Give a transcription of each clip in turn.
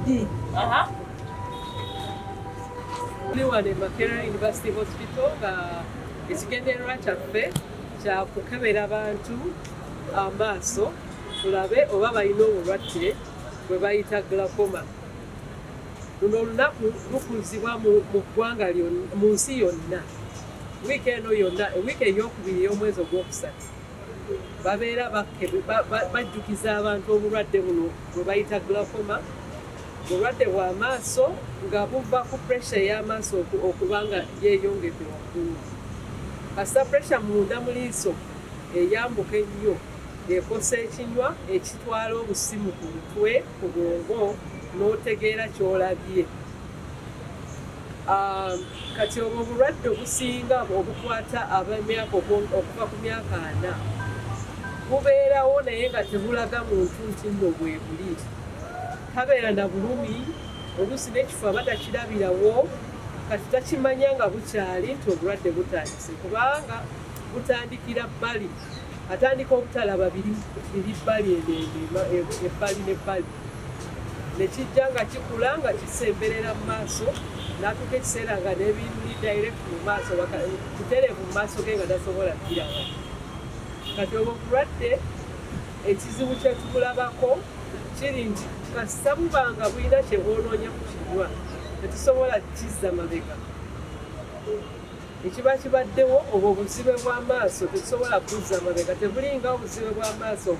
D. Aha. Tuli wano e Makerere University Hospital nga ekigendererwa kyaffe kya kukebera bantu amaaso tulabe oba balina obulwadde bwe bayita glaucoma. Luno olunaku lukuzibwa mu ggwanga mu nsi yonna wiiki eno yonna, ewiiki ey'okubiri ey'omwezi ogwokusatu babeera bajjukiza abantu obulwadde buno bwe bayita glaucoma, bulwadde bw'amaaso nga buva ku pressure ey'amaaso okuba nga yeeyongedde waggulu. Kasita pressure munda mu liiso eyambuka ennyo, ekosa ekinywa ekitwala obusimu ku mutwe, ku bwongo, n'otegeera ky'olabye. Kati obwo obulwadde obusinga obukwata ab'emyaka okuva ku myaka 40 bubeerawo, naye nga tebulaga muntu nti nno bwe buli. Tabeera na bulumi, oluusi n'ekifo aba takirabirawo, kati takimanya nga bukyali nti obulwadde butandise, kubanga butandikira bbali. Atandika obutalaba biri biri bbali eno ebbali n'ebbali, ne kijja nga kikula nga kisemberera mu maaso, n'atuuka ekiseera nga n'ebimuli direct mu maaso, butereevu mu maaso ge nga tasobola biraba. Kati obwo obulwadde ekizibu kye tubulabako kiri nti kasita buba nga bulina kye bwonoonye ku kinywa, tetusobola kizza mabega. Ekiba kibaddewo, obwo obuzibe bw'amaaso tetusobola kuzza mabega. Tebulinga obuzibe bw'amaaso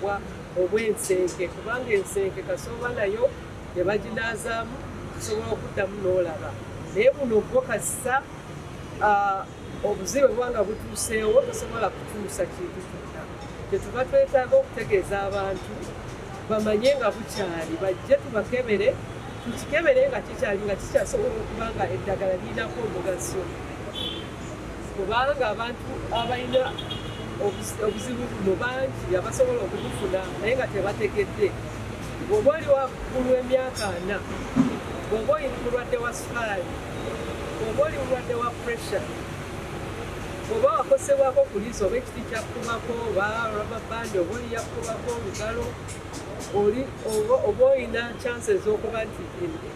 obw'ensenke, kubanga ensenke kasooba nayo ne baginaazaamu, tusobola okuddamu n'olaba. Naye buno bwo kasita obuzibe buba nga butuuseewo, tosobola kukyusa kintu kyonna. Kyetuva twetaaga okutegeeza abantu bamanye nga bukyali, bajje tubakebere, tukikebere nga kikyali, nga kikyasobola okuba nga eddagala lirinako omugaso, kubanga abantu abalina obuzibu buno bangi abasobola okubufuna naye nga tebategedde. Bw'oba oli waggulu w'emyaka 40, bw'oba oli mulwadde wa sukaali, bw'oba oli mulwadde wa pressure, bw'oba wakosebwako ku liiso, oba ekiti kyakkubako, oba rubber band, oba oli yakkubako olugalo, oli oba olina chances okuba nti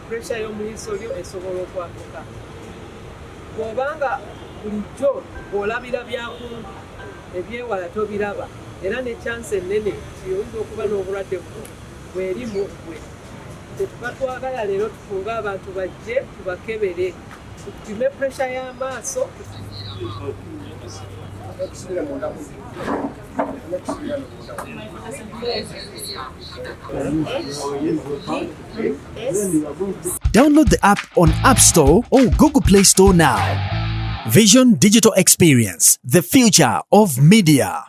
pressure y'omu liiso lyo esobola okwambuka. Bw'obanga bulijjo bw'olabira byakumpi, ebyewala tobiraba, era ne chance ennene nti oyinza okuba n'obulwadde buno bweri mu ggwe. Kyetuba twagala leero tukunge abantu bajje tubakebere, tupime pressure y'amaaso. Okusibira munda mu okusibira munda. Download the app on App Store or Google Play Store now. Vision Digital Experience, the future of media.